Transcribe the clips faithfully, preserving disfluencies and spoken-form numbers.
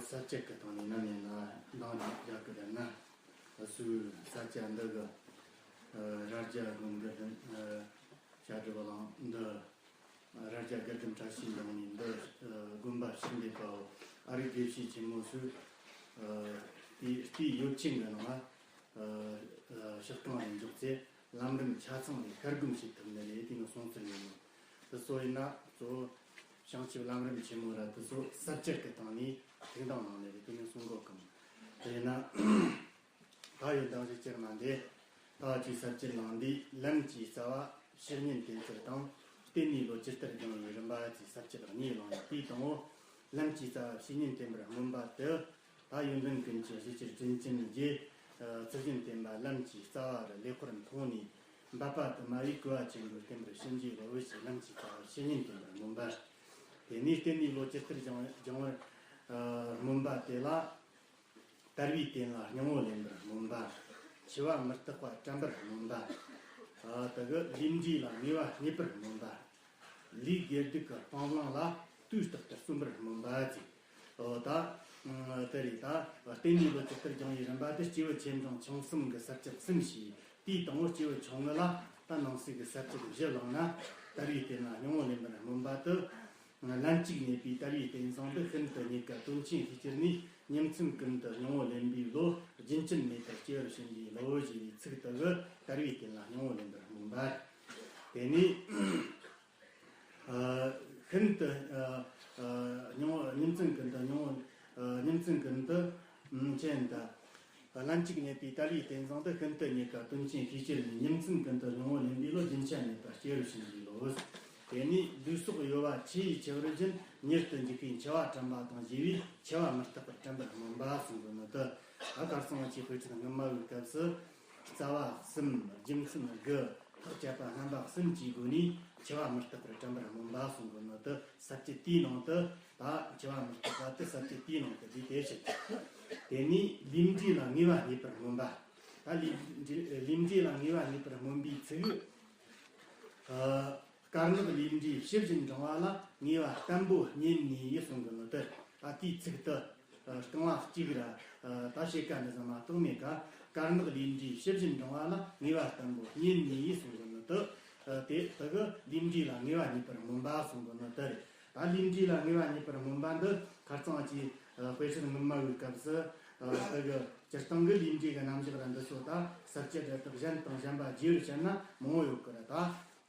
ས་བཅད་ཀྱི་སྟེང་ནས་ནམ་ཡིན་ན་འདང་རྒྱག་གི་བསྡད་ན། སུའི་ས་བཅད་འདི་གི་རྭ་རྒྱ་དགོན་གྱི་བྱ་སྒྲུབ་གླིང་འདི། རྭ་རྒྱ་དགེ་ལྡན་བཀྲ་ཤིས་འདང་ནས་འདི་དགོན་པ་ཕྱིར་འདེབས་པའོ། ཨ་རིག་དགེ་བཤེས་ཆེན་མོ་སུ་དེའི་ཡོད་ཆེན་གྱི་ནང་ལ། ཕྱག་སྟེང་ལ་འཇོག་ཚེ་ལམ་རིམ་ཆ་ཚང་ནས་ཤར་སྒོམ་བྱེད་ཐུབ་ནི་རེད། དེ་ནི་སོང་ཚུལ་ཡིན་ནོ། དེ་ཚོ་ཡིན་ན་གཙོ་བོ་བྱང་ཆུབ་ལམ་རིམ་ཆེན་མོ་ར་དེ་ཚོ་ས་བཅད་ཀྱི་སྟེང་ནས་ཐེག་མདང་གནང་ནི་རེད། དེ་ནི་གསུང་གོ་གང་། དེ་ཡིན་ན་ད་ཡོད་མདང་ཞིག་ཅིར་མ་འདི་ད་ཅིག་ས་བཅད་གནང་འདི་ལམ་གྱི་རྩ་བ་བཤེས་གཉེན་བསྟེན་ཚུལ་དང་བསྟེན་ནས་ལོ་ཇི་ལྟར་སྦྱང་བའི་རིམ་པ་ཅེས་ས་བཅད་གཉིས་གནང་ཡོད། དེའི་དང་པོ་ལམ་གྱི་རྩ་བ་བཤེས་གཉེན་བསྟེན་པར་སྨོན་པ་དེ། ད་ཡོན་ཏན་ཀུན་གྱི་གཞི་ཕྱིར་དྲིན་ཅན་རྗེ། ཚུལ་བཞིན་བསྟེན་པ་ལམ་གྱི་རྩ་བ་རུ་ལེགས་པར་མཐོང་ནས། འབད་པ་དུ་མ་བས་གུས་པ་ཆེན་པོས་བསྟེན་པར་བྱིན་གྱིས་རློབས་ཞེས་ལམ་གྱི་རྩ་བ་བཤེས་གཉེན་བསྟེན་པར་སྨོན་པ། དེ་ནས་བསྟེན་ནས་ལོ་ཇི་ལྟར་སྦྱང་སྦྱང་བར་སྨོན་པ་དེ་ལ། དལ་བའི་རྟེན་ལ་སྙིང་པོ་ལེན་པར་སྨོན་པ། འཆི་བ་མི་རྟག་པ་དྲན་པར་སྨོན་པ། དེ་གི་ལས་འབྲས་ལ་ངེས་པ་རྙེད་པར་སྨོན་པ། ལས་དགེ་སྡིག་གི་སྤང་བླང་ལ་དུས་རྟག་ཏུ་བརྩོན་པར་སྨོན་པ་ཟེར། འོ་ད། དེ་རེད། ད་བསྟེན་ནས་ལོ་ཇི་ལྟར་སྦྱང་བའི་རིམ་པ་དེ་སྐྱེས་བུ་ཆེ་འབྲིང་ཆུང་གསུམ་གྱི་ས་བཅད་གསུམ་བྱས། དེའི་དང་པོ་སྐྱེས་བུ་ཆུང་ངུ་ལ་ད་ནང་གསེས་ཀྱི་ས་བཅད་བཞི་བླངས་ན། དལ་བའི་རྟེན་ལ་སྙིང་པོ་ལེན་པར་སྨོན་པ་དེ། ལན་གཅིག་རྙེད་པའི་དལ་བའི་རྟེན་བཟང་དེ་ཤིན་ཏུ་རྙེད་དཀའ་དོན་ཆེན་ཤས་ཁྱེར་ནས། ཉིན་མཚན་ཀུན་ཏུ་སྙིང་པོ་ལེན་པའི་བློ། རྒྱུན་ཆད་མེད་པར་སྐྱེ་བར་བྱིན་གྱིས་རློབས་ཞེས་པའི་ཚིག་དེ་གིས་དལ་བའི་རྟེན་ལ་སྙིང་པོ་ལེན་པར་སྨོན་པ། དེ་ནས། ཤིན་ཏུ། སྙིང་པོ་ཉིན་མཚན་ཀུན་ཏུ་སྙིང་པོ། ཉིན་མཚན་ཀུན་ཏུ། མཁྱེན་དང་། ལན་གཅིག་རྙེད་པའི་དལ་བའི་རྟེན་བཟང་དེ་ཤིན་ཏུ་རྙེད་དཀའ་དོན་ཆེན་ཤས་ཁྱེར་ནས། ཉིན་མཚན་ཀུན་ཏུ་སྙིང་པོ་ལེན་པའི་བློ། རྒྱུན་ཆད་མེད་པར་སྐྱེ་བར་བྱིན་གྱིས་རློབས། དེ་ནས་ལུས་སྲོག་གཡོ་བ་ཆེས་ཆེ་བར་བཞིན། མྱུར་དུ་འཇིག་པའི་འཆི་བ་དྲན་པ་དང་བཅས་པས་འཆི་བ་མི་རྟག་པར་དྲན་པར་སྨོན་པ་གསུང་གི་ནོ་དེ། ད་ཁར་སང་ང་ཅིག་དཔེ་ཁྲིད་སྔོན་མ་བའི་སྐབས་སུ། རྩ་བ་གསུམ། རྒྱུ་མཚན་དགུ། ཐག་བཅད་པ་རྣམ་པ་གསུམ་གྱི་སྒོ་ནས་འཆི་བ་མི་རྟག་པར་དྲན་པར་སྨོན་པ་གསུང་གི་ནོ་དེ། ས་བཅད་དེའི་ནང་དུ་ད་འཆི་བ་མི་རྟག་པ་དེ་ས་བཅད་དེའི་ནང་དུ་བསྡུས་ཏེ་བཤད། དེ་ནས་ལས་འབྲས་ལ་ངེས་པ་རྙེད་པར་སྨོན་པ། ད་ལས་འབྲས་ལས་འབྲས་ལ་ངེས་པ་རྙེད་པར་སྨོན་པའི་ཚིག། ཨ། དཀར་ནག་ལས་འབྲས་ཕྱི་བཞིན་འབྲང་བ་ལ། ངེས་པ་བརྟན་པོ་རྙེད་ནུས་གསུང་གི་ནོ་དེ། ད་དེའི་ཚིག་དེ། རྐང་བ་གཅིག་ར། ད་ཕྱེད་ཀ་འདི་ཙམ་མ་གཏོགས་མེད་ཀ། དཀར་ནག་ལས་འབྲས་ཕྱི་བཞིན་འབྲང་བ་ལ། ངེས་པ་བརྟན་པོ་རྙེད་ནུས་གསུང་གི་ནོ་དེ། དེ་དེ་གི་ལས་འབྲས་ལ་ངེས་པ་རྙེད་པར་སྨོན་པ་གསུང་གི་ནོ་དེ་རེད། ད་ལས་འབྲས་ལ་ངེས་པ་རྙེད་པར་སྨོན་པ་འདི་ཁར་སང་གི་དཔེ་ཁྲིད་སྔོན་མ་བའི་སྐབས་སུ། དེ་གི་སྤྱིར་བཏང་གི་ལས་འབྲས་ཀྱི་རྣམ་གཞག་ར་འདི་ཚོ་ད་ས་བཅད་ར་དག་གཞན་དང་གཞན་པ་བརྗེ་བར་བཤད་ན་མང་བོ་ཡོད་ཀི་ར། ད་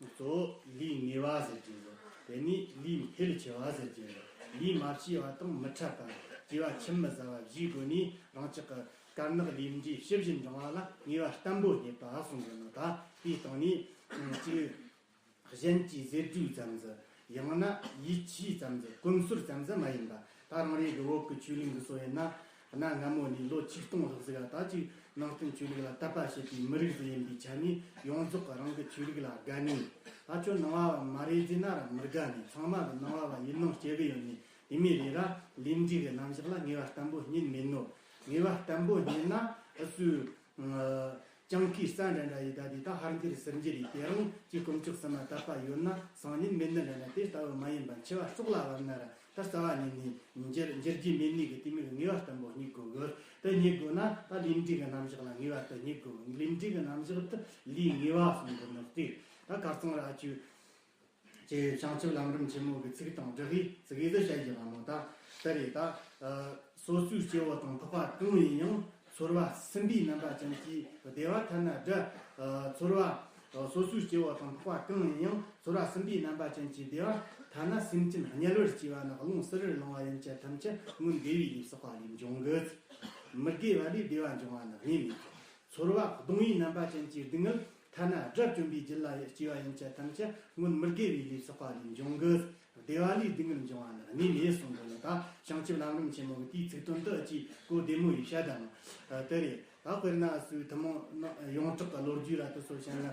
གཙོ་བོ་ལས་ངེས་པ་ཟེར་གྱི་ཡོད། དེ་ནས་ལས་འཕེལ་ཆེ་བ་ཟེར་གྱི་ཡོད། ལས་མ་བྱས་པ་དང་མི་འཕྲད་པ། སྐྱེ་བ་ཁྱིམ་མི་བཟའ་བ་བཞིའི་སྒོ་ནས་རང་ཅག་གི་དཀར་ནག་ལས་འབྲས་ཕྱི་བཞིན་འབྲང་བ་ལ་ངེས་པ་བརྟན་པོ་རྙེད་པ་གསུང་གི་ནོ། ད་དེའི་སྟེང་ནས་གཅིག་གཞན་གྱི་ཟེར་སྒྲོས་ཙམ་ཟིག་ཡང་ན་ཡིད་ཆེས་ཙམ་ཟིག་གོམས་སྲོལ་ཙམ་ཟིག་མ་ཡིན་པ། ད་རང་རེ་གི་བོད་ཀྱི་ཆོས་ལུགས་འདི་ཚོ་ཡིན་ན། གནའ་སྔ་མོ་ནས་ལོ་ཆིག་སྟོང་ལྷག་ཟིག་ག་ད་ཅིག་ནང་བསྟན་ཆོས་ལུགས་ལ་དད་པ་བྱེད་པའི་མི་རིགས་ཟིག་ཡིན་པའི་ཆ་ནས། ཡོངས་རྫོགས་ཀྱི་རང་གི་ཆོས་ལུགས་ལ་དགའ་ནས། ད་ཁྱོད་ནང་བ་བ་མ་རེད་ཟེར་ན་ར་མི་དགའ་ནས། ཚང་མ་གི་ནང་བ་བ་ཡིན་ནོ་སྐྱེ་གི་ཡོད་ནས། དེ་མོ་རེད་ར། ལས་འབྲས་ཀྱི་རྣམ་གཞག་ལ་ངེས་པ་བརྟན་པོ་རྙེད་མེད་ནོ། ངེས་པ་བརྟན་པོ་རྙེད་ན་ཨུ་ཚོས། ཨ། སྤྱང་ཀིའི་རྩྭ་འདྲ་འདྲ་ཡི་ད་དེ་ད་ཧར་འགྱུར་ཚུར་འགྱུར་ཡི། དེ་རིང་ཅིག་དཀོན་མཆོག་གསུམ་ལ་དད་པ་ཡོད་ན་སང་ཉིན་མེད་ནི་འདྲ་འདྲ། དེ་ལྟ་བུ་མ་ཡིན་པ། འཆི་བ་སྲོག་ལ་བབ་ན་ར་ད་རྩ་བ་ཉིད་ནས་འགྱུར་འགྱུར་རྒྱུ་མེད་ནི་གི་དེ་མོ་གི་ངེས་པ་བརྟན་པོ་རྙེད་དགོས་གི། དེ་རྙེད་དགོས་ན་ད་ལས་འབྲས་ཀྱི་རྣམ་གཞག་ལ་ངེས་པ་དེ་རྙེད་དགོས། ལས་འབྲས་ཀྱི་རྣམ་གཞག་དེ་ལས་ངེས་པ་གསུང་གི་ནོ་སྟེ། ད་ཁར་སང་ར་ཅིག་ཅེས་བྱང་ཆུབ་ལམ་རིམ་ཆེན་མོ་གི་ཚིག་དང་སྦྲགས་པའི་ཚིག་ཡིག་ཏུ་བཤད་ཀྱི་ཡོད་ནོ། ད་དེ་རེད། ད་སོ་སོའི་སྐྱེ་བོ་དང་འཕགས་པ་གང་ཡིན་ཡང་། ཚོར་བ་སིམ་པའི་རྣམ་པ་ཅན་གྱི་བདེ་བ་ཐ་ན་བྲལ། ཚོར་བ། སོ་སོའི་སྐྱེ་བོ་དང་འཕགས་པ་གང་ཡིན་ཡང་། ཚོར་བ་སིམ་པའི་རྣམ་པ་ཅན་གྱི་བདེ་བ་ཐ་ན་སེམས་ཅན་དམྱལ་བར་སྐྱེ་བ་ནི་རླུང་བསིལ་རུ་ལངས་པ་ཡན་ཆད་ཐམས་ཅད་སྔོན་བདེ་བའི་ལས་བསགས་པ་ལས་འབྱུང་གི། མི་དགེ་བ་ལས་བདེ་བ་འབྱུང་བ་ནི་གནས་མེད། ཚོར་བ་གདུང་བའི་རྣམ་པ་ཅན་གྱི་སྡུག་བསྔལ་ཐ་ན་དགྲ་བཅོམ་པའི་རྒྱུད་ལ་སྐྱེ་བ་ཡན་ཆད་ཐམས་ཅད་སྔོན་མི་དགེ་བའི་ལས་བསགས་པ་ལས་འབྱུང་གི། བདེ་བ་ལས་སྡུག་བསྔལ་འབྱུང་བ་ནི་གནས་མེད་གསུངས་འདུག་ལ། ད་བྱང་ཆུབ་ལམ་རིམ་ཆེན་མོ་གི་དེའི་ཚིག་དོན་དུ་ཅིག་གོ་བདེ་མོ་ཡིས་བཤད་དང་། དེ་རེད། ད་དཔེར་ན་སུའི་ཐུན་མོང་ཡོངས་གྲགས་ཀྱི་ལོ་རྒྱུས་ལ་དེ་ཚོ་བཤད་ན།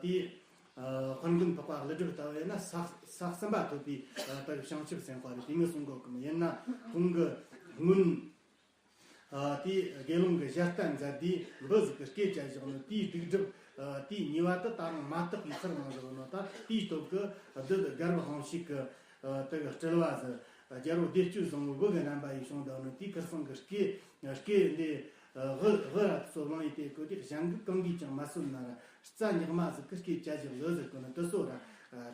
དེ། དཔལ་མགོན་འཕགས་པ་ཀླུ་སྒྲུབ་ལྟ་བུ་ཡིན་ན་ས་ས་གསུམ་པ་ཐོབ་པའི་ད་བྱང་ཆུབ་སེམས་དཔའ་རེད། དེ་མོ་གསུང་གོ་གི་མོ། ཡིན་ན་ཁོང་གི་སྔོན། ཨ། དེའི་དགེ་སློང་གི་ཞལ་ལྟ་མཛད་དེ་འབུ་ཟིག་གི་སྐེ་བཅད་བཞག་ནོ། དེའི་སྡིག་སྒྲིབ། ཨ། དེའི་ཉེས་པ་དེ་ད་རུང་མ་དག་པའི་ཚུལ་གནང་བཞག་ནོ། ད་དེའི་སྟོབས་ཀྱིས་བདུད་དགར་བ་ཧང་ཤིག་གི། ཨ། དེ་གི་སྤྲུལ་བ་ཟིག་རྒྱལ་པོ་བདེ་སྤྱོད་བཟང་པོ་དགུ་གི་རྣམ་པ་ཡིས་བྱུང་དང་ནི། དེའི་ཁར་སང་གི་སྐེ་སྐེ་འདི་དབུ་དབུ་ར་སོ་ལོང་ཡིས་དེ་བཀོད་དེ། གཞན་གྱིས་གང་གིས་ཀྱང་མ་གསོད་ན་ར། རྩྭ་ཉག་མ་ཟིག་གི་སྐེ་བཅད་བཞག་ཡོད་ཟེར་གོ་ནི་དེ་ཚོ་ར།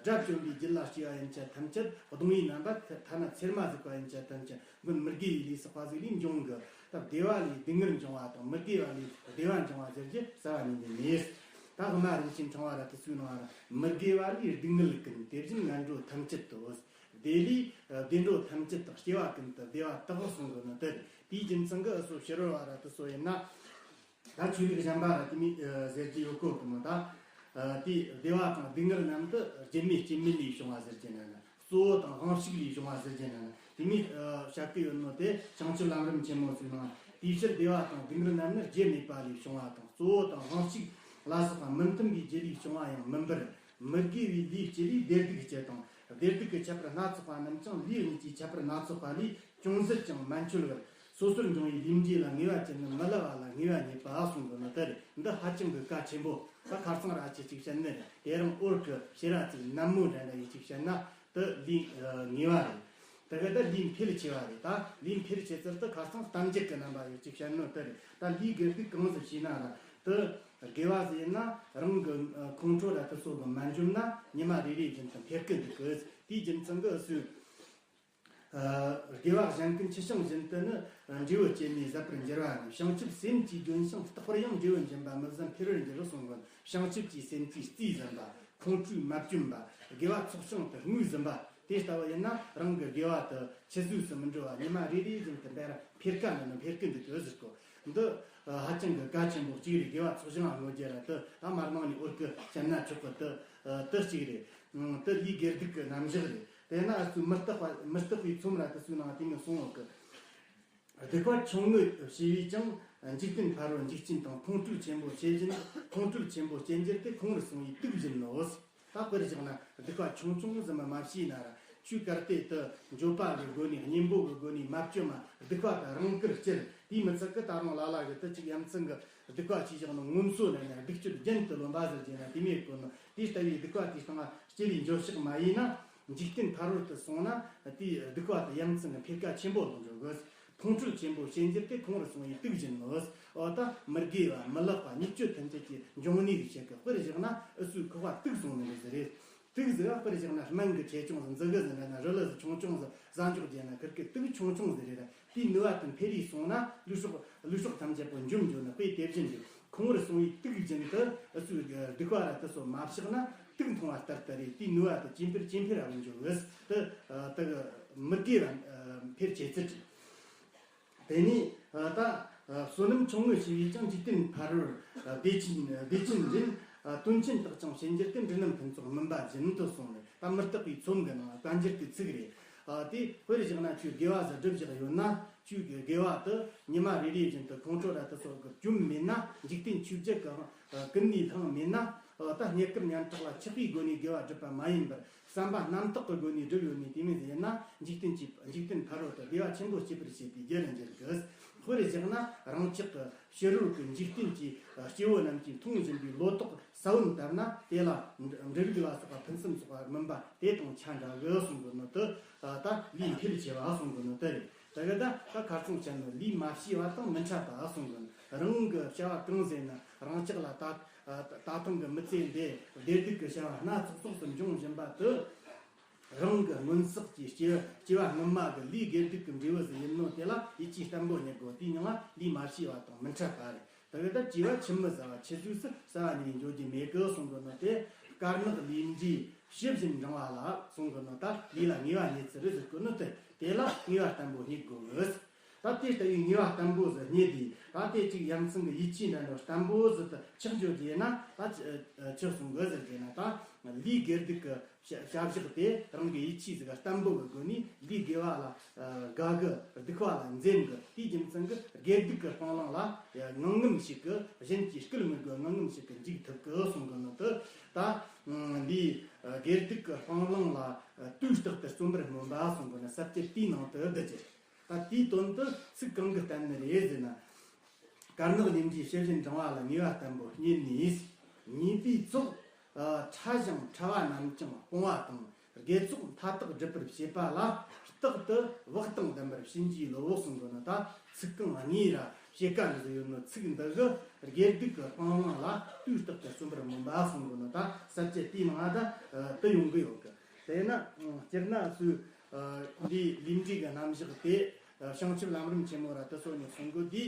དགྲ་བཅོམ་པའི་རྒྱུད་ལ་སྐྱེ་བ་ཡན་ཆད་ཐམས་ཅད་གདོང་བའི་རྣམ་པ། ཐ་ན་ཚེར་མ་ཟིག་པ་ཡན་ཆད་ཐམས་ཅད་མགོན་མི་དགེ་བའི་ལས་བསགས་པ་ཟིག་ལས་འབྱུང་གི། ད་བདེ་བ་ལས་སྡུག་བསྔལ་འབྱུང་བ་དང་། མི་དགེ་བ་ལས་བདེ་བ་འབྱུང་བ་ཟེར་རྒྱུ་རྩ་བ་ཉིད་ནས་མེད། ད་དབུ་མ་རིན་ཆེན་ཕྲེང་བ་ར་དེ་ཚོའི་ནང་ར། མི་དགེ་བ་ལས་སྡུག་བསྔལ་ཀུན། དེ་བཞིན་ངན་འགྲོ་ཐམས་ཅད་དོ། བདེ་ལས་བདེ་འགྲོ་ཐམས་ཅད་དང་། སྐྱེ་བ་ཀུན་ཏུ་བདེ་བ་དག་གསུང་གི་ནི་དེ་རེད། དེའི་རྒྱུ་མཚན་གྱིས་འུ་ཚོ་ཕྱི་རོལ་བ་ར་དེ་ཚོ་ཡིན་ན། ད་ཆོས་ལུགས་གཞན་པ་ར་དེ་མོ་ཟེར་གྱི་ཡོད་གོ་གི་མོ། ད་དེ་བདེ་བ་དང་སྡུག་བསྔལ་རྣམས་དེ་རྒྱུ་མེད་རྐྱེན་མེད་ལས་བྱུང་བ་ཟེར་གྱི་ན་ན། གཙོ་བོ་དང་དབང་ཕྱུག་ལས་བྱུང་བ་ཟེར་གྱི་ན་ན། དེ་མོ་བཤད་གི་ཡོད་ནོ་དེ། བྱང་ཆུབ་ལམ་རིམ་ཆེན་མོ་ཚོའི་ནང་། དེའི་ཕྱིར་བདེ་བ་དང་སྡུག་བསྔལ་རྣམས་ནི་རྒྱུ་མེད་པ་ལས་བྱུང་བ་དང་། གཙོ་བོ་དང་དབང་ཕྱུག་ལ་སོགས་པ་མི་མཐུན་པའི་རྒྱུ་ལས་བྱུང་བ་ཡང་མིན་པར། མི་དགེ་བའི་ལས་སྤྱི་ལས་བདེ་སྡུག་སྤྱི་དང་། བདེ་སྡུག་གི་ཁྱད་པར་སྣ་ཚོགས་པ་རྣམས་ཀྱང་ལས་གཉིས་ཀྱི་ཁྱད་པར་སྣ་ཚོགས་པ་ལས་ཅུང་ཟད་ཀྱང་མ་འཆོལ་བར། སོ་སོར་འབྱུང་བའི་ལས་འབྲས་ལ་ངེས་པ་ཅན་ནི་མི་སླུ་བ་ལ་ངེས་པ་རྙེད་པ་གསུང་གི་ནི་དེ་རེད། འདི་ཧ་ཅང་གི་གལ་ཆེན་པོ། ད་ཁ་སང་ར་ཨ་ཅེ་གཅིག་བཤད་ནི་རེད། དེ་རིང་འོར་གི་ཕྱིར་ར་ཚིག་ནན་མོ་འདྲ་འདྲ་ཡིས་གཅིག་བཤད་ན། དེ་ལས་ངེས་པ་རེད། དེ་ག་ད་ལས་འཕེལ་ཆེ་བ་རེད། ད་ལས་འཕེལ་ཆེ་ཚུལ་དེ་ཁ་སང་གཏམ་རྒྱུད་ཀྱི་རྣམ་པ་ཡོད་ཅིག་བཤད་ནོ་དེ་རེད། ད་ལས་དགེ་སྡིག་གང་ཟིག་བྱས་ན་ར། དེ་དགེ་བ་ཟིག་ཡིན་ན་རང་གི་ཁོང་ཁྲོ་ར་དེ་ཚོ་གི་མ་འཇོམས་ན་ཉི་མ་རེ་རེ་བཞིན་དུ་འཕེལ་གི་འདུག་གི། དེའི་རྒྱུ་མཚན་གྱིས་སུ་དགེ་བ་གཞན་ཀུན་ཆུ་ཤིང་བཞིན་དུ་ནི། འབྲས་བུ་སྐྱེད་ནས་ཟད་པར་འགྱུར་བ་ནི། བྱང་ཆུབ་སེམས་ཀྱིས་ལྗོན་ཞིང་། རྟག་པར་ཡང་འབྲས་བུ་འབྱིན་པ། མི་བཟད་འཕེལ་བར་འགྱུར་གསུང་གོ། བྱང་ཆུབ་ཀྱི་སེམས་ཀྱིས་རྩིས་ཟིན་པ། ཁོང་ཁྲོས་མ་བཅོམ་པ། དགེ་བ་ཚོགས་ཞིང་དུ་ངོས་ཟིན་པ། དེ་ལྟ་བུ་ཡིན་ན་རང་གི་དགེ་བ་དེ་ཆུད་ཟོས་སུ་མི་འགྲོ་བ། ཉི་མ་རེ་རེ་བཞིན་དུ་འཕེལ་ར་འཕེལ་ཀ་ནི་ནི་འཕེལ་གི་འདུག་གི་ཟེར་གོ། འདི་ཧ་ཅང་གི་གལ་ཆེན་པོ་གཅིག་རེད། དགེ་བ་ཚོགས་ཞིང་ལ་བསྔོ་རྒྱུ་ར་དེ་ད་མར་ནང་ནས་འོར་གི་བཤད་ན་ཆོག་གི། དེ་དེ་གཅིག་རེད། དེ་ལས་དགེ་སྡིག་གི་རྣམ་གཞག་རེད། དེས་ན་ཨ་ཚོས་མུ་སྟེགས་པ་མུ་སྟེགས་པའི་ཚོམ་ར་དེ་ཚོའི་ནང་དེ་མོ་གསུངས་ཡོད་གི། སྡིག་པ་ཆུང་ངུ་བྱས་པས་ཀྱང་། འཇིག་རྟེན་ཕ་རོལ་འཇིགས་ཆེན་དང་། ཁོང་ཁྲོ་ཆེན་པོ་སྐྱེ་བཞིན། ཁོང་ཁྲོ་ཆེན་པོ་སྐྱེ་འགྱུར་ཏེ། ཁོང་རུ་སོང་བས་དུག་བཞིན་ནོ། ད་དཔེར་བཞག་ན་སྡིག་པ་ཆུང་ཆུང་ཟིག་མ་མ་བྱས་ན་ར། ཆོས་གལ་ཏེ་དེ་འགྱོད་པ་གི་སྒོ་ནས་གཉེན་པོ་གི་སྒོ་ནས་མ་བཅོས་མ། སྡིག་པ་དེ་རང་དགར་སྐྱེ། དེས་མི་ཚད་གི་ད་རུང་ལ་ལ་གི་དེ་གཅིག་ཡ་མཚན་གི་སྡིག་པ་བྱས་བཞག་ནོ་ངོམས་སོ་ནས་ན་སྡིག་སྤྱོད་རྒྱུན་དུ་ལོན་པ་ཟེར་གྱི་ན་དེ་མོ་གོ་ནོ། དེ་ལྟ་བུའི་སྡིག་པ་དེའི་སྟེང་ལ་སྐྱེ་བའི་འགྱོད་བཤགས་མ་ཡིན་ན། འཇིག་རྟེན་ཕ་རོལ་ཏུ་སོང་ན་དེའི་སྡིག་པ་དེ་ཡ་མཚན་གི་འཕེལ་ཀ་ཆེན་པོ་ལོན་འགྱོ་གི། ཁོང་ཁྲོ་ཆེན་པོ་སྐྱེ་འགྱུར་ཏེ། ཁོང་རུ་སོང་བས་དུག་བཞིན་ནོ། འོ་ད་མི་དགེ་བ་མི་ལེགས་པ་ཉེས་སྤྱོད་ཐམས་ཅད་ཀྱི་འབྱུང་གནས་ཀྱི་ཆེད་དུ། དཔེར་བཞག་ན་འུ་ཚོའི་ཁོག་པ་དུག་སོང་ནི་རེད་ཟེར་རེད། དུག་ཟེར་བ་དཔེར་བཞག་ན་སྨན་གྱི་ཆེ་ཆུང་ཟིག་འཛི་གི་ཟེར་ན་ན། རི་ལི་ཟིག་ཆུང་ཆུང་ཟིག་ཟ་འཇོག་རྒྱུ་ན་ཁིར་གི་དུག་ཆུང་ཆུང་ཟིག་རེད། དེའི་ནུས་པ་དེ་འཕེལ་རེ་སོང་ན་ལུས་སྲོག་ལུས་སྲོག་ཐམས་ཅད་པོ་འཇོམས་འགྱོ་ནི་དཔེ་དེ་བཞིན་དུ། ཁོང་རུ་སོང་བས་དུག་བཞིན་དུ་འུ་ཚོའི་སྡིག་པ་ར་དེ་ཚོ་མ་བཤགས་ན་དུག་འཐུང་བ་ལྟར་དུ་རེད། དེའི་ནུས་པ་དེ་ཇེ་འཕེལ་ཇེ་འཕེལ་ར་འགྱོ་གི། དེ་དེ་མི་དགེ་བ་འཕེལ་ཆེ་ཚུལ། དེ་ནས་ད་བསོད་ནམས་ཆུང་ངུ་བྱས་པས་ཀྱང་། འཇིག་རྟེན་ཕ་རོལ་བདེ་ཆེན་བདེ་ཆེན་འཛིན། དོན་ཆེན་དག་ཀྱང་བྱེད་འགྱུར་ཏེ། འབྲུ་རྣམས་ཕུན་ཚོགས་མུན་པ་བཞིན་དུ་གསུངས་ནས། ད་མུ་སྟེགས་པའི་ཚོམ་གི་ནང་བཀའ་འགྱུར་གྱི་ཚིག་རེད། དེ་དཔེར་བཞག་ན་ཁྱོད་དགེ་བ་ཟིག་སྒྲུབ་བཞག་ཡོད་ན། ཁྱོད་ཀྱི་དགེ་བ་དེ་ཉི་མ་རེ་རེ་བཞིན་དུ་ཁོང་ཁྲོ་ར་དེ་ཚོ་གི་བཅོམ་མེད་ན། འཇིག་རྟེན་ཆོས་བརྒྱད་ཀྱི་ཀུན་ནས་བསླངས་མེད་ན། ད་རྙེད་དཀའ་སྙན་གྲགས་ལ་ཆགས་པའི་སྒོ་ནས་དགེ་བ་སྒྲུབ་པ་མ་ཡིན་པར། བསམ་པ་རྣམ་དག་གི་སྒོ་ནས་བསྒྲུབས་ཡོད་ནས། དེ་མིན་ཟེར་ན་འཇིག་རྟེན་གྱི་འཇིག་རྟེན་ཕ་རོལ་ཏུ་བདེ་བ་ཆེན་པོ་སྐྱེད་པར་བྱེད་པའི་རྒྱུ་རུ་འགྱུར་གི། དཔེར་བཞག་ན་རང་ཅག་གི་ཕྱི་རོལ་གྱི་འཇིག་རྟེན་གྱི་སྐྱེ་བོ་རྣམས་ཀྱིས་མཐོང་བཞིན་པའི་ལོ་ཏོག་ས་བོན་ལྟར་ན། དེ་ལ་འབྲུ་རིགས་ལ་སོགས་པ་ཕུན་སུམ་ཚོགས་པ་སྨིན་པ་དེ་དང་ཆ་འདྲ་གི་གསུང་གི་ནོ་དེ། ད་ལས་འཕེལ་ཆེ་བ་གསུང་གི་ནོ་དེ་རེད། དེ་གི་ད་ད་ཁ་སང་བཤད་ནོ་ལས་མ་བྱས་པ་དང་མི་འཕྲད་པ་གསུང་གི་ནོ། རང་གི་བྱ་བ་གང་ཟེར་ན་རང་ཅག་ལ་ད། ད་ཐེངས་ཀྱི་མི་ཚེ་འདི་བདེ་སྡུག་གི་བྱ་བ་སྣ་ཚོགས་ཚོགས་སུ་འབྱུང་བཞིན་པ་དེ། རང་གི་སྔོན་བསགས་ཀྱི་སྐྱེ་སྐྱེ་བ་སྔོན་མ་གི་ལས་དགེ་སྡིག་གི་འབྲས་བུ་ཟིག་ཡིན་ནོ། དེ་ལ་ཡིད་ཆེས་བརྟན་པོ་རྙེད་དགོས། དེའི་མྱིང་ལ་ལས་མ་བྱས་པ་དང་མི་འཕྲད་པ་རེད། དེ་གི་ད་སྐྱེ་བ་ཕྱི་མི་བཟའ་བ་ཆུད་ཟོས་སུ་རྩ་བ་ཉིད་ནས་འགྱོ་རྒྱུ་མེད་གི་གསུང་གི་ནོ་དེ། དཀར་ནག་ལས་འབྲས་ཕྱི་བཞིན་འབྲང་བ་ལ་གསུང་གི་ནོ། ད་ལས་ལ་ངེས་པ་རྙེད་ཚུལ་རེད་ཟེར་གི་ནོ་དེ། དེ་ལ་ངེས་པ་བརྟན་པོ་རྙེད་དགོས། ད་དེ་ལྟ་བུའི་ངེས་པ་བརྟན་པོ་ཟིག་རྙེད་དེ། ད་དེ་ཅིག་ཡ་མཚན་གྱི་ཡིད་ཆེས་འདྲ་འདྲ་བརྟན་པོ་ཟིག་ཏུ་ཆགས་འགྱོ་རྒྱུ་ཡིན་ན། ད་ཆི་གསུང་གི་ཟེར་རྒྱུ་ན། ད་ལས་དགེ་སྡིག་གི་བྱ་བྱ་བཞག་དེ་རང་གི་ཡིད་ཆེས་ཟིག་བརྟན་པོ་གི་སྒོ་ནས་ལས་དགེ་བ་ལ་དགའ་གི། སྡིག་པ་ལ་འཛེམ་གི། དེའི་རྒྱུ་མཚན་གྱིས་དགེ་སྡིག་གི་སྤང་བླང་ལ་ངང་ངམ་ཞིག་གི། གཞན་གྱིས་སྐུལ་མི་དགོས། ངང་ངམ་ཞིག་གི་འཇུག་ཐུབ་གི་གསུང་གི་ནོ་དེ། ད་ལས་དགེ་སྡིག་གི་སྤང་བླང་ལ་དུས་རྟག་ཏུ་བརྩོན་པར་སྨོན་པ་གསུང་གི་ནོ། ས་བཅད་དེའི་ནང་དུ་བསྡུ་རྒྱུ། ད་དེའི་དོན་དུ་ཚིག་གང་གིས་བསྟན་ནི་རེད་ཟེར་ན། དཀར་ནག་ལས་འབྲས་ཕྱི་བཞིན་འབྲང་བ་ལ་ངེས་པ་བརྟན་པོ་རྙེད་ནས། ཉེས་པའི་ཚོགས་ཕྲ་ཞིང་ཕྲ་བ་རྣམས་ཀྱང་སྤོང་བ་དང་། དགེ་ཚོགས་མཐའ་དག་སྒྲུབ་པར་བྱེད་པ་ལ། རྟག་ཏུ་བག་དང་ལྡན་པར་བྱིན་གྱིས་རློབས་གསུང་གི་ནོ། ད་ཚིག་རྐང་གཉིས་ར་བཤད་ཀ་འདི་ཡོད་ནོ། ཚིག་འདི་གི་དགེ་སྡིག་གི་སྤང་བླང་ལ་དུས་རྟག་ཏུ་བརྩོན་པར་སྨོན་པ་གསུང་གི་ནོ། ད་ས་བཅད་དེའི་ནང་ད་དུ་ཡོང་གི་ཡོད་གི། དེས་ན་སྤྱིར་ན་སུ་འདི་ལས་འབྲས་ཀྱི་རྣམ་གཞག་དེ་བྱང་ཆུབ་ལམ་རིམ་ཆེན་མོ་ར་དུ་སོ་ནས་གསུང་གི། དེའི་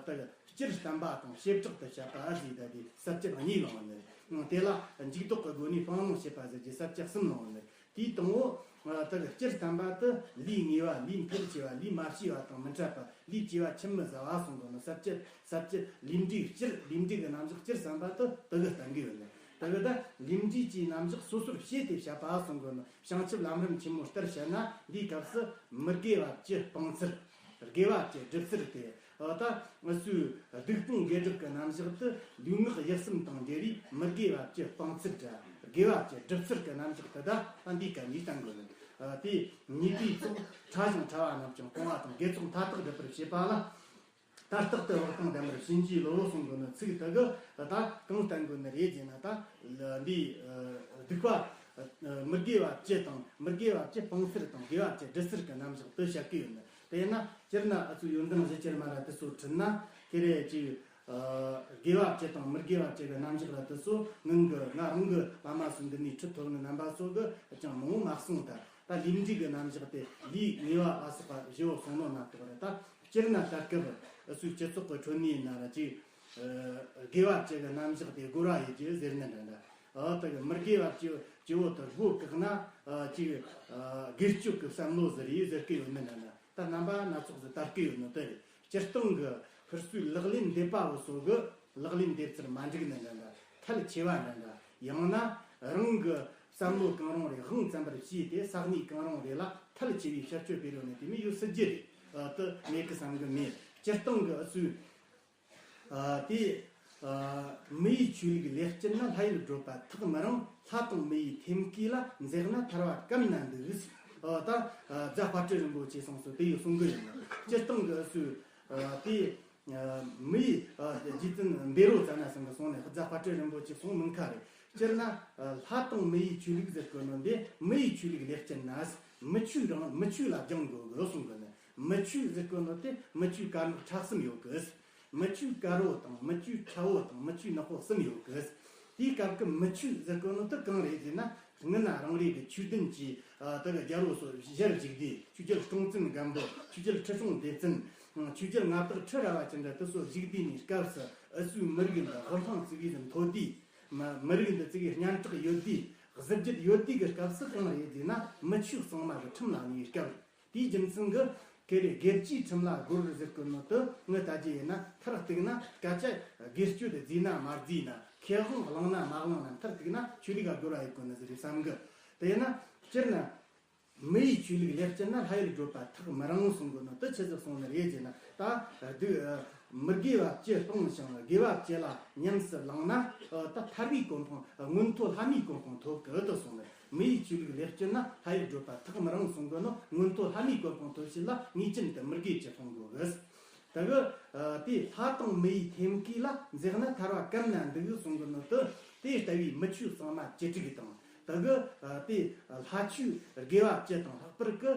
ད་སྤྱིར་བསྟན་པ་དང་བྱེ་བྲག་ཏུ་བཤད་པ་ཨ་ཟེར། ད་དེ་ས་བཅད་གཉིས་ལོངས་ནི། དེ་ལ་འཇུག་ལྡོག་གི་སྒོ་ནས་སྤང་བླང་བྱེད་པ་ཟེར་གྱི་ས་བཅད་གསུམ་ལོངས་ནི། དེའི་དང་པོ་ད་སྤྱིར་བསྟན་པ་དུ་ལས་ངེས་པ། ལས་འཕེལ་ཆེ་བ། ལས་མ་བྱས་པ་དང་མི་འཕྲད་པ། ལས་བྱས་པ་ཆུད་མི་ཟ་བ་གསུང་གི་ནོ། ས་བཅད་ས་བཅད་ལས་འབྲས་སྤྱིར་ལས་འབྲས་ཀྱི་རྣམ་གཞག་སྤྱིར་བསྟན་པ་དུ་དུ་གི་བསྟན་གི་ཡོད་ནི། དུ་གི་ད་ལས་འབྲས་ཀྱི་རྣམ་གཞག་སོ་སོར་ཕྱེ་སྟེ་བཤད་པ་གསུང་གི་ནོ། བྱང་ཆུབ་ལམ་རིམ་ཆེན་མོ་ལྟར་བཤད་ན་འདིའི་སྐབས་སུ་མི་དགེ་བ་བཅུ་སྤང་ཚུལ། དགེ་བ་བཅུ་སྒྲུབ་ཚུལ་དེ། ཨ་ད་ང་ཚོའི་སྡིག་སྤོང་དགེ་སྒྲུབ་ཀྱི་རྣམ་གཞག་ཏུ་ལུས་ངག་ཡིད་གསུམ་དང་འབྲེལ་བའི་མི་དགེ་བ་བཅུ་སྤང་ཚུལ་དང་དགེ་བ་བཅུ་སྒྲུབ་ཚུལ་གྱི་རྣམ་གཞག་དེ་དག་ད་འདིའི་སྐབས་ནས་བསྟན་དགོས་ནི། ཨ་དེ་ཉེས་པའི་ཚོགས་ཕྲ་ཞིང་ཕྲ་བ་རྣམས་ཀྱང་སྤོང་བ་དང་། དགེ་ཚོགས་མཐའ་དག་སྒྲུབ་པར་བྱེད་པ་ལ། ད་རྟག་ཏུ་བག་དང་ལྡན་པར་བྱིན་གྱིས་རློབས་གསུང་གི་ནི་ཚིག་དེ་གིས་ད་གང་བསྟན་དགོས་ནི་རེད་ཅེ་ན། ད་འདི་སྡིག་པ་མི་དགེ་བ་བཅུ་དང་། མི་དགེ་བ་བཅུ་སྤང་ཚུལ་དང་། དགེ་བ་བཅུ་སྒྲུབ་ཚུལ་གྱི་རྣམ་གཞག་དེ་བཤད་ཀྱི་ཡོད་ནི། དེས་ན་སྤྱིར་ན་ཨ་ཚོ་ཡོན་ཏན་གཞི་ཁྱེར་མ་ར་དེ་ཚོ་ཁྲིད་ན་ཁེ་རེ་ཅིག་དགེ་བ་བཅུ་དང་མི་དགེ་བ་བཅུ་གི་རྣམ་གཞག་ར་དེ་ཚོ་ངང་གི་ང་རང་གི་བླ་མ་ཚོ་འདི་ནས་ཁྲིད་ཐོབ་ནི་རྣམ་པ་ཚོ་གིས་ཅང་མང་བོ་མ་གསུངས། ད་ད་ལས་འབྲས་ཀྱི་རྣམ་གཞག་དེ་ལས་ངེས་པ་ལ་སོགས་པ་བཞི་བོ་གསུངས་ནོ་མ་གཏོགས་ར། ད་སྤྱིར་ན་ད་སྐབས་ཨ་ཚོའི་སྤྱི་ཚོགས་ཀྱི་ཁྲོད་ནས་ཡིན་ན་ར་ཅིག་དགེ་བ་བཅུ་གི་རྣམ་གཞག་དེ་རྒོལ་བ་ཡེད་རྒྱུ་ཟེར་ནི་འདྲ་འདྲ། ཨ་ད་གི་མི་དགེ་བ་བཅུ་བཅུ་བོ་དེ་རྒོལ་བཀག་ན་ཨ་ཅིག་ཨ་དགེ་སྤྱོད་ཀྱི་བསམ་བློ་ཟེར་ཡེ་ཟེར་གི་ཡོད་ནི་འདྲ་འདྲ། ད་རྣམ་པ་སྣ་ཚོགས་སུ་དར་གི་ཡོད་ནོ་དེ་རེད། སྤྱིར་བཏང་གི་ཧུར་སུའི་ལག་ལེན་འདེབས་པ་བོ་སོགས་གི་ལག་ལེན་འདེབས་ཚུལ་མ་འགྲིག་ནི་འདྲ་འདྲ། ཐལ་ཆེ་བ་འདྲ་འདྲ། ཡང་ན་རང་གི་བསམ་བློ་གང་རུང་རེ་དབང་བཙན་པར་བྱས་ཏེ་ས་གནས་གང་རུང་རེ་ལ་ཐལ་ཆེ་བའི་བྱ་སྤྱོད་སྤེལ་ཡོད་ནི་དེ་མི་ཡོད་སྲིད་རྒྱུ་རེད། ཨ་དེ་མེད་གི་བསམ་གི་མེད། སྤྱིར་བཏང་གི་ཨ་ཚོའི་ཨ་དེ་ཨ་མི་ཡི་ཆོས་ལུགས་ལེགས་སྤྱད་ན། ལྷ་ཡུལ་བགྲོད་པ་ཐག་མི་རིང་། ལྷ་དང་མི་ཡི་ཐེམ་སྐས་ལ། འཛེགས་ན་ཐར་བ་གམ་ན་འདུག་ཨ་ད་ཨ་རྫ་དཔལ་སྤྲུལ་རིན་པོ་ཆེ་གསུངས་སོ། དེ་ཡི་གསུང་གི་ཡིན། སྤྱིར་བཏང་གི་ཨ་ཚོའི་ཨ་དེ་ཨ་མི་ཡི་ཨ་རྗེ་བཙུན་བཻ་རོ་ཙ་ན་སེང་གི་གསུང་ནི་རྫ་དཔལ་སྤྲུལ་རིན་པོ་ཆེ་གསུང་མིན་ཁ་རེད། སྤྱིར་ན་ཨ་ལྷ་དང་མི་ཡི་ཆོས་ལུགས་ཟེར་གོ་ནོ་འདི་མི་ཡི་ཆོས་ལུགས་ལེགས་སྤྱད་ན། མི་ཆོས་རང་མི་ཆོས་ལ་སྦྱང་དགོས་གི་གསུང་གི་ནི། མི་ཆོས་ཟེར་གོ་ནོ་དེ་མི་ཆོས་དཀར་ནག་ཁྲ་གསུམ་ཡོད་གི། མི་ཆོས་དཀར་བོ་དང་མི་ཆོས་ཁྲ་བོ་དང་མི་ཆོས་ནག་པོ་གསུམ་ཡོད་གི། དེའི་སྐབས་ཀྱི་མི་ཆོས་ཟེར་གོ་ནོ་དེ་གང་རེད་ཟེར་ན། སྔོན་ན་རང་རེ་གི་ཆོས་ལྡན་གྱི་ཨ་དེ་གི་རྒྱལ་པོ་སོགས་ཞལ་བཞུགས་དུས། ཆོས་རྒྱལ་སྲོང་བཙན་སྒམ་པོ། ཆོས་རྒྱལ་ཁྲི་སྲོང་ལྡེ་བཙན། ཆོས་རྒྱལ་མངའ་བདག་ཁྲི་རལ་པ་ཅན་འདྲ་དེ་ཚོ་བཞུགས་དུས་ནས་སྐབས་སུ་ཨུ་ཚོའི་མི་རིགས་འདི་དབུལ་ཕོངས་ཙི་གེ་ཟིག་མཐོ་དུས། མི་མི་རིགས་འདི་ཙི་གེ་སྙན་གྲགས་ཡོད་དུས། གཟི་བརྗིད་ཡོད་དུས་ཀྱི་སྐབས་སུ་གང་རེད་ཟེར་ན། མི་ཆོས་གཙང་མ་གི་ཁྲིམས་ལ་ཉེ་བའི་སྐབས་རེད། དེའི་རྒྱུ་མཚན་གྱིས་ཁེ་རེ་དགེ་བཅུའི་ཁྲིམས་ལ་རྒོལ་ཟེར་གོ་ནོ་དེ་ངས་ལྟ་རྒྱུ་ཡིན་ན། མཐར་གཏུགས་ན་སྐད་ཆ་དགེ་སྤྱོད་དེ་བརྩིས་ན་མ་བརྩིས་ན། ཁེ་དབང་བླངས་ན་མ་བླངས་ན། མཐར་གཏུགས་ན་ཆོས་ལུགས་ལ་རྒོལ་བ་ཡིན་གོ་ནི་ཟིག་རེད་བསམ་གི། དེ་ཡིན་ན་སྤྱིར་ན་མི་ཡི་ཆོས་ལུགས་ལེགས་སྤྱད་ན། ལྷ་ཡུལ་བགྲོད་པ་ཐག་མི་རིང་གསུང་གོ་ནོ་དེ་ཆི་ཟིག་གསུང་ནི་རེད་ཟེར་ན། ད་སྡིག་མི་དགེ་བ་བཅུ་སྤངས་ཤིང་དགེ་བ་བཅུ་ལ་ཉམས་སུ་བླངས་ན། ད་ཐར་བའི་གོ་འཕང་། མངོན་མཐོ་ལྷ་མིའི་གོ་འཕང་ཐོབ་གི་དེ་གསུང་ནི། མི་ཡི་ཆོས་ལུགས་ལེགས་སྤྱད་ན། ལྷ་ཡུལ་བགྲོད་པ་ཐག་མི་རིང་གསུང་གོ་ནོ། མངོན་མཐོ་ལྷ་མིའི་གོ་འཕང་ཐོབ་ཕྱིར་ལ་ངེས་ཅན་དུ་མི་དགེ་བཅུ་སྤོང་དགོས་གི། ད་གི་དེ་ལྷ་དང་མི་ཡི་ཐེམ་སྐས་ལ། འཛེགས་ན་ཐར་བ་གམ་ན་འདུག་གསུང་གོ་ནོ་དེ། དེ་ལྟ་བུའི་མི་ཆོས་གཙང་མ་བཅུ་དྲུག་དང་། ད་གི་དེ་ལྷ་ཆོས་དགེ་བ་བཅུ་དང་། ལྷག་པར་གྱི་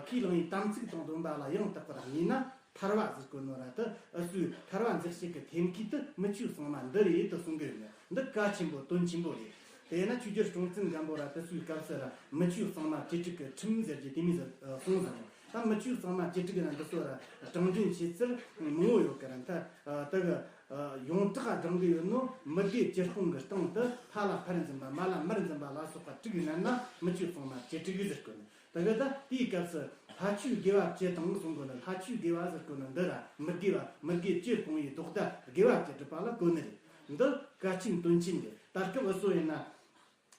ཁས་བླངས་པའི་དམ་ཚིག་དང་སྡོམ་པ་ལ་ཡང་དག་པར་གནས་ན། ཐར་བ་ཟེར་གོ་ནོ་ར་དེ་ཨུ་ཚོའི་ཐར་བ་འཛེག་བྱེད་ཀྱི་ཐེམ་སྐས་དེ་མི་ཆོས་གཙང་མ་འདི་རེད་དེ་གསུང་གི་ཡོད་ནི། འདི་གལ་ཆེན་པོ་དོན་ཆེན་པོ་རེད། དེ་ཡིན་ན་ཆོས་རྒྱལ་སྲོང་བཙན་སྒམ་པོ་ར་དེ་ཚོའི་སྐབས་སུ་ར་མི་ཆོས་གཙང་མ་བཅུ་དྲུག་གི་ཁྲིམས་ཟེར་རྒྱུ་དེ་མོ་ཟིག་གསུངས་ཟིན་ནོ། ད་མི་ཆོས་གཙང་མ་བཅུ་དྲུག་ར་འདི་ཚོ་ར་དྲང་འདོན་བྱེད་ཚུལ་མང་བོ་ཡོད་གི་ར། ད་དེ་གི་ཡོངས་གྲགས་བགྲང་གི་ཡོད་ནོ། མི་དགེ་བཅུ་སྤོང་གི་སྟེང་དུ་ཕ་ལ་ཕར་འཛིན་པ། མ་ལ་མར་འཛིན་པ་ལ་སོགས་པ་དྲུག་ཡིན་ན། མི་ཆོས་གཙང་མ་བཅུ་དྲུག་ཟེར་གོ་ནི། ད་གི་ད་དེའི་སྐབས་སུ་ལྷ་ཆོས་དགེ་བ་བཅུ་དང་གསུང་གོ་ནི། ལྷ་ཆོས་དགེ་བ་ཟེར་གོ་ནི་འདི་ར་མི་དགེ་བ། མི་དགེ་བཅུ་སྤོང་བའི་ལྡོག་ཟླ་དགེ་བ་བཅུ་སྒྲུབ་པ་ལ་གོ་ནི་རེད། འདི་གལ་ཆེན་དོན་ཆེན་རེད། ད་སྐབས་འུ་ཚོ་ཡིན་ན།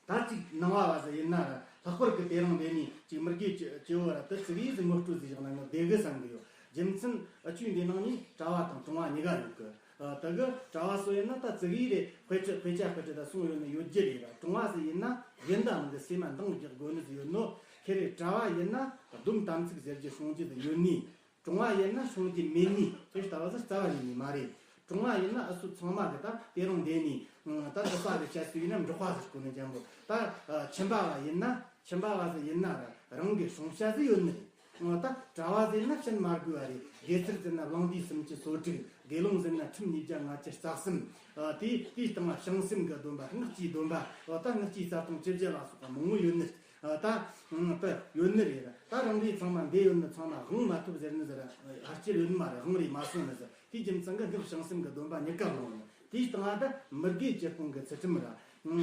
ད་ཅིག་ནང་པ་བ་ཟིག་ཡིན་ན་ར། ལྷག་པར་གྱི་དེ་རིང་འདི་ནས་ཅིག་མི་དགེ་བཅུ་བཅུ་བོ་ར་དེ་ཙི་གེ་ཟིག་ངོ་སྤྲོད་ཟིག་བཞག་ན་ངོ་བདེ་གི་བསམ་གི་ཡོད། རྒྱུ་མཚན་འུ་ཆོས་འདི་ནང་ནས་གྲྭ་བ་དང་གྲོང་བ་གཉིས་ཀ་ཡོད་གི། ཨ་ད་གི་གྲྭ་བ་ཚོ་ཡིན་ན་ད་ཙི་གེ་རེ་དཔེ་ཆ་དཔེ་ཆ་དཔེ་ཆ་ད་གསུང་ཡོད་ནི་ཡོད་རྒྱུ་རེད་ར། གྲོང་བ་ཟིག་ཡིན་ན་གཞན་དང་གི་སེམས་མ་འདང་རྒྱག་དགོས་ནི་ཟིག་ཡོད་ནོ། ཁེ་རེ་གྲྭ་བ་ཡིན་ན་སྡོམ་དམ་ཚིག་ཟེར་རྒྱུ་སྲུང་རྒྱུ་ཟིག་ཡོད་ནི། གྲོང་བ་ཡིན་ན་སྲུང་རྒྱུ་མེད་ནི། དེ་ལྟ་བ་ཟིག་རྩ་བ་ཉིད་ནས་མ་རེད། གྲོང་བ་ཡིན་ན་འུ་ཚོ་ཚང་མ་གི་ད་དེ་རིང་འདི་ནས་ད་དོགས་པ་གི་བཤད་སྲོལ་ཡིན་ན་འབྲོག་པ་ཟེར་གོ་ནི་འཇམ་པོ། ད་ཁྱིམ་པ་བ་ཡིན་ན། ཁྱིམ་པ་བ་ཟིག་ཡིན་ན་ར། རང་གི་སྲུང་བྱ་ཟིག་ཡོད་ནི་རེད། འོ་ད་གྲྭ་བ་ཟེར་ན་བྱིན་མ་དགོས་པ་རེད། དགེ་ཚུལ་ཟེར་ན་བླངས་འདུས་སུམ་ཅུ་སོ་དྲུག་དགེ་སློང་ཟེར་ན་ཁྲིམས་ཉིས་བརྒྱ་ལྔ་བཅུ་རྩ་གསུམ། ཨ། དེ་དེའི་སྟེང་ལ་བྱང་སེམས་ཀྱི་སྡོམ་པ། སྔགས་ཀྱི་སྡོམ་པ། འོ་ད་སྔགས་ཀྱི་རྩ་ལྟུང་བཅོ་བརྒྱད་ལ་སོགས་པ་མང་བོ་ཡོད་ནི། ཨ། ད་ད་ཡོད་ནི་རེད། ད་རང་རེ་ཚང་མ་འདི་ཡོད་ནི་ཚང་མ་དབང་མ་ཐོབ་ཟེར་ནི་ཟེར། ཨ། ཕལ་ཆེར་ཡོད་ནི་མ་རེད། དབང་རེ་མ་སོང་ནི་ཟེར། དེའི་རྒྱུ་མཚན་གྱིས་སྔགས་བྱང་སེམས་ཀྱི་སྡོམ་པ་གཉིས་ཀ་བླངས་ནི། དེའི་སྟེང་ལ་ད་མི་དགེ་བཅུ་སྤོང་གི་ཚུལ་ཁྲིམས་ར། དེ། ཨ།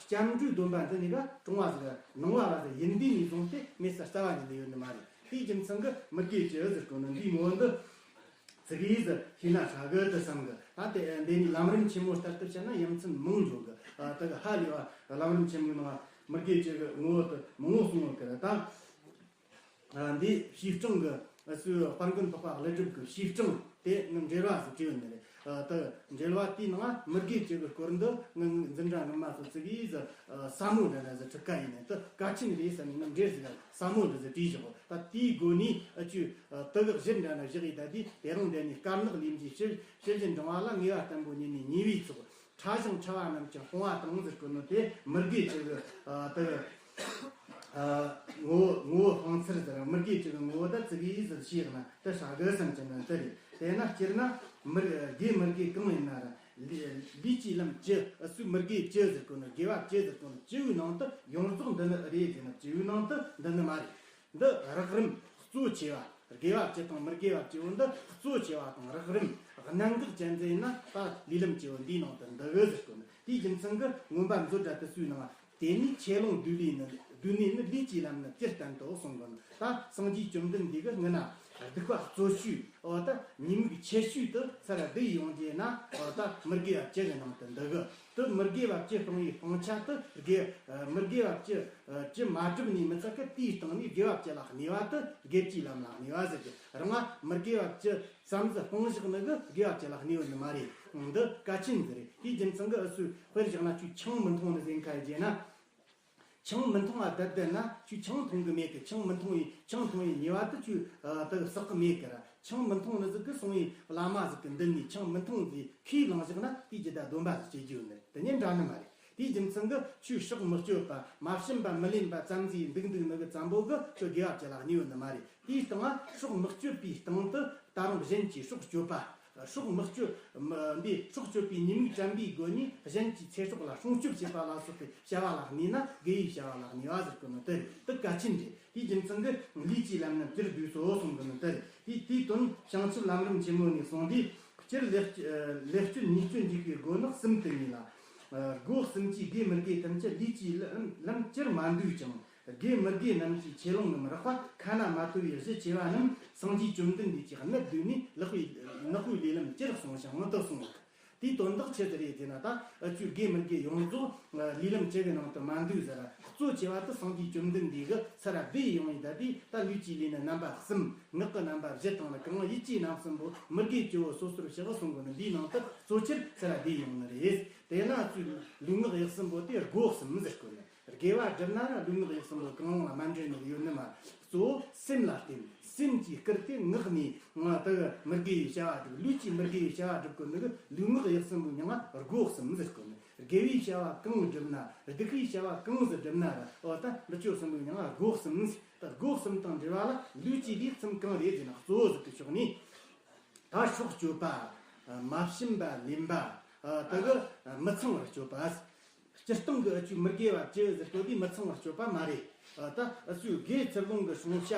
སྐྱབས་འགྲོའི་སྡོམ་པ་འདི་གཉིས་ཀ་གྲུང་བ་ཟིག་ནང་བ་ར་ཟིག་ཡིན་དུས་ནས་བཟུང་སྟེ་མེད་ས་རྩ་བ་ཉིད་ནས་ཡོད་ནི་མ་རེད། དེའི་རྒྱུ་མཚན་གྱིས་མི་དགེ་བཅུ་ཟེར་གོ་ནི་འདིའི་ངོ་བོ་འདི་ཙི་གེ་ཟིག་ཤེས་ན་ཧྲ་གི་དུ་བསམ་གི། ད་དེ་འདི་ནི་ལམ་རིམ་ཆེན་མོ་ལྟར་དུ་བཤད་ན་ཡ་མཚན་མང་འགྲོ་གི། ཨ། དེ་གི་ཧ་ལས་པ་ལམ་རིམ་ཆེན་མོའི་ནང་མི་དགེ་བཅུ་གི་ངོ་བོ་དེ་མང་བོ་གསུངས་ཡོད་གི་ར། ད། ཨ། འདི་བྱིས་སྐྱོང་གི་སུའི་དཔལ་མགོན་འཕགས་པ་ཀླུ་སྒྲུབ་ཀྱི་བྱིས་སྐྱོང་དེ་ངའི་འགྲེལ་བ་ཟིག་བྲིས་ཡོད་ནི་རེད། ཨ། དེ་འགྲེལ་བ་དེའི་ནང་མི་དགེ་བཅུ་གི་སྐོར་འདི་ངའི་འཛིན་གྲྭ་སྔོན་མ་སོ་ཙི་གེ་ཟིག་ཨ། ཟབ་མོ་འདྲ་ན་ཟིག་ཁྲིད་ཀ་ཡིན་ནི་དེ་གལ་ཆེན་རེད་བསམ་ནས་ངའི་འགྲེལ་ཟིག་ཟབ་མོ་འདི་ཟིག་བྲིས་བཞག་ད་དེའི་སྒོ་ནས་ཨ་ཅུ་དེ་གི་གཞིར་འདྲ་ན་བཞག་ཡིན། ད་དེ་དེ་རིང་འདི་ནས་དཀར་ནག་ལས་འབྲས་ཕྱི་ཕྱི་བཞིན་འབྲང་བ་ལ་ངེས་པ་བརྟན་པོ་ཉིད་ནས་ཉེ་བའི་ཚོགས། ཕྲ་ཞིང་ཕྲ་བ་རྣམས་ཀྱང་སྤོང་བ་དང་ཟེར་གོ་ནོ་དེ་མི་དགེ་བཅུ་གི། ཨ། དེ། ཨ། ངོ་བོ་ངོ་བོ་སྤང་ཚུལ་ཟེར། མི་དགེ་བཅུ་གི་ངོ་བོ་ད་ཙི་གེ་ཟིག་ཤེས་ན་དེ་ཧྲ་གི་བསམ་གྱི་ནི་དེ་རེད། དེས་ན་སྤྱིར་ན་མི་དགེ་མི་དགེ་གང་ཡིན་ན་ར། ལུས་ལུས་ཀྱི་ལམ་བཅུ། ཨ། སུ་མི་དགེ་བཅུ་ཟེར་གོ་ནོ་དགེ་བ་བཅུ་ཟེར་གོ་ནོ་བཅུ་བོའི་ནང་དུ་ཡོངས་རྫོགས་འདུ་ནི་རེད་ཟེར་ན། བཅུ་བོའི་ནང་དུ་འདུ་ནི་མ་རེད། འདི་རགས་རིམ་གཙོ་ཆེ་བ། དགེ་བ་བཅུ་དང་མི་དགེ་བ་བཅུ་བོ་འདི་གཙོ་ཆེ་བ་དང་རགས་རིམ། གནད་འགག་ཅན་ཟེར་ན་ད་ལུས་ལམ་བཅུ་བོ་འདིའི་ནང་དུ་འདུ་གི་ཟེར་གོ་ནི། དེའི་རྒྱུ་མཚན་གྱིས་མངོན་པ་མཛོད་འདྲ་དུ་སུའི་ནང་དེ་ནས་ཆེ་ལོང་སྡུད་ལས་ནི་སྡུད་ནས་ནི་ལུས་ཀྱི་ལམ་ནི་ཇི་ལྟར་འདུག་གསུང་གོ་ནི། ད་སངས་རྒྱས་བཅོམ་ལྡན་འདས་ཀྱིས་སྔོན་ན་སྡིག་པ་གཙོ་ཆེ་བ་ད་ཉེས་དམིགས་ཆེ་ཤོས་དུ་ཚར་བསྡུས་ཡོང་རྗེས་ན། ཨོ། ད་མི་དགེ་བ་བཅུ་གི་ནང་དུ་འདུ་གི། དེ་མི་དགེ་བ་བཅུ་སྤང་བའི་སྤང་བྱ་དེ་དགེ། ཨ། མི་དགེ་བ་བཅུ། ཨ། བཅུ་མ་གྲུབ་ནས་མི་ཚད་ཀི་དེའི་སྟེང་ནས་དགེ་བ་བཅུ་ལ་གནས་པ་དེ་དགེ་བཅུའི་ལམ་ལ་གནས་པ་ཟེར་གི། རང་ང་མི་དགེ་བ་བཅུ་ཙམ་ཟིག་སྤངས་བཞག་ནི་གི་དགེ་བ་བཅུ་ལ་གནས་ཡོད་ནི་མ་རེད། འདི་གལ་ཆེན་ཟིག་རེད། དེའི་རྒྱུ་མཚན་གི་ཨུ་ཚོས་དཔེར་བཞག་ན་ཁྱོད་ཆང་མི་འཐུང་ནི་ཟེར་མཁན་བྱས་ན། ཆང་མི་འཐུང་བ་བསྡད་བསྡད་ན་ཁྱོད་ཆང་འཐུང་གི་མེད་གི། ཆང་མི་འཐུང་བའི་ཆང་འཐུང་བའི་ཉེས་པ་དེ་ཁྱོད། ཨ། དེ་གི་བསགས་གི་མེད་གི་ར། ཆང་མི་འཐུང་ནི་ཟིག་གི་སོང་བའི་བླ་མ་ཟིག་གི་མདུན་ནས་ཆང་མི་འཐུང་ཟེར་ཁས་བླངས་བཞག་ན་དེའི་རྒྱུད་ད་སྡོམ་པ་ཟིག་བྱེད་རྒྱུ་ནི་དེ་ཉིད་འདྲ་ནི་མ་རེད། དེའི་རྒྱུ་མཚན་གི་ཁྱོད་སྲོག་མི་གཅོད་པ། མ་བྱིན་པ་མི་ལེན་པ་ཙམ་ཟིག་འདུག་འདུག་ནི་གི་ཙམ་པོ་གི་ཁྱོད་དགེ་བ་བཅུ་ལ་གནས་ཡོད་ནི་མ་རེད། དེའི་སྟེང་ང་སྲོག་མི་གཅོད་པའི་སྟེང་དུ་ད་རུང་གཞན་གྱི་སྲོག་གཅོད་པ། སྲོག་མི་གཅོད། མི་འདི་སྲོག་གཅོད་པའི་ཉེས་དམིགས་དྲན་པའི་སྒོ་ནས་གཞན་གྱི་ཚེ་སྲོག་ལ་སྲུང་སྐྱོབ་བྱེད་པ་ལ་སོགས་པའི་བྱ་བ་ལ་གནས་ན་དགེ་བའི་བྱ་བ་ལ་གནས་པ་ཟེར་གོ་ནི་དེ་རེད། དེ་གལ་ཆེན་རེད། དེའི་རྒྱུ་མཚན་གྱིས་ལུས་ཀྱི་ལམ་ནི་བཅུར་བསྡུས་སོ་གསུང་གི་ནི་དེ་རེད། དེ་དེའི་དོན་བྱང་ཆུབ་ལམ་རིམ་ཆེན་མོ་ནས་གསུངས་ཏེ། སྤྱིར་ལེགས་ལེགས་སྤྱོད་ཉེས་སྤྱོད་འཇུག་པའི་སྒོ་ནི་གསུམ་དུ་ངེས་ལ། སྒོ་གསུམ་གྱིས་དགེ་མི་དགེ་ཐམས་ཅད་ལུས་ཀྱི་ལམ་ལམ་བཅུར་མ་འདུས་ཀྱང་། དགེ་མི་དགེ་རྣམས་ཀྱི་ཆེ་ལོང་ངམ་རགས་པ་ཁ་ན་མ་ཐོ་བའི་གཞི་ཆེ་བ་རྣམས་སངས་རྒྱས་བཅོམ་ལྡན་འདས་ཀྱིས་གནད་བསྡུས་ནས་ལེགས་པའི་ནག་པོའི་ལས་ལམ་སྤྱིར་གསུངས་ཤིང་དུ་གསུངས། དེའི་དོན་དག་ཆི་ཟིག་རེད་ཟེར་ན། ད་ཨུ་ཚོས་དགེ་མི་དགེ་ཡོངས་རྫོགས་ལུས་ལམ་བཅུ་གི་ནང་དུ་མ་འདུས་ཟེར། གཙོ་ཆེ་བ་དེ་སངས་རྒྱས་བཅོམ་ལྡན་འདས་ཀྱིས་ཚར་བསྡུས་ཡོང་ཡིན། ད་དེ་ད་ལུས་ཀྱི་ལས་ནི་རྣམ་པ་གསུམ། ངག་གི་རྣམ་པ་བཞི་དང་ནི་གང་ཡིད་ཀྱི་རྣམ་གསུམ་པོ་མི་དགེ་བཅུ་བོ་སོ་སོར་བཤགས་གསུང་གི་ནི་འདིའི་ནང་དུ་གཙོ་ཆེར་ཚར་བསྡུས་ཡོང་ནི་རེད། དེས་ན་ཨུ་ཚོས་ལུས་ངག་ཡིད་གསུམ་པོ་དེ་སྒོ་གསུམ་ཟེར་གོ་ནི། དགེ་བ་བསྒྲུབ་ན་ར་ལུས་ངག་ཡིད་གསུམ་པོ་གང་རུང་ལ་མ་འབྲེལ་ནི་ཡོད་ནི་མ། གཙོ་བོ་སེམས་ལ་བརྟེན། སེམས་ཀྱིས་བསྐུལ་ཏེ་ངག་ནས་ང་དག་མི་དགེ་བའི་བྱ་བ་སྒྲུབ། ལུས་ཀྱིས་མི་དགེ་བའི་བྱ་བ་སྒྲུབ་དགོས་ནི་གི་ལུས་ངག་ཡིད་གསུམ་པོའི་མིང་ང་སྒོ་གསུམ་ཟེར་གོ་ནི། དགེ་བའི་བྱ་བ་གང་བསྒྲུབ་ན། སྡིག་པའི་བྱ་བ་གང་ཟིག་བསྒྲུབ་ན་ར། འོ་ད་འདི་ཆོ་གསུམ་པོའི་མིང་ང་སྒོ་གསུམ་ཟེར། ད་སྒོ་གསུམ་དང་འབྲེལ་བ་ལ་ལུས་ཀྱི་ལས་གསུམ་གང་རེད་ཟེར་ན། གཙོ་བོ་ཟིག་གི་ཕྱོགས་ནས་ད་སྲོག་གཅོད་པ། མ་བྱིན་པ་ལེན་པ། ད་གི་མི་ཚངས་པར་སྤྱོད་པ། སྤྱིར་བཏང་གི་ཨུ་ཆོས་མི་དགེ་བ་བཅུ་ཟེར་གོ་དུས་མི་ཚངས་པར་སྤྱོད་པ་མ་རེད། ད་ཨུ་ཆོས་དགེ་ཚུལ་སློང་གི་སྲུང་བྱ་གི་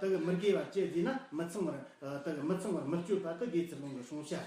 ད་གི་མི་དགེ་བ་བཅུ་ཟེར་ན་མི་ཚངས་པར། ད་གི་མི་ཚངས་པར་མི་སྤྱོད་པ་དེ་དགེ་ཚུལ་སློང་གི་སྲུང་བྱ།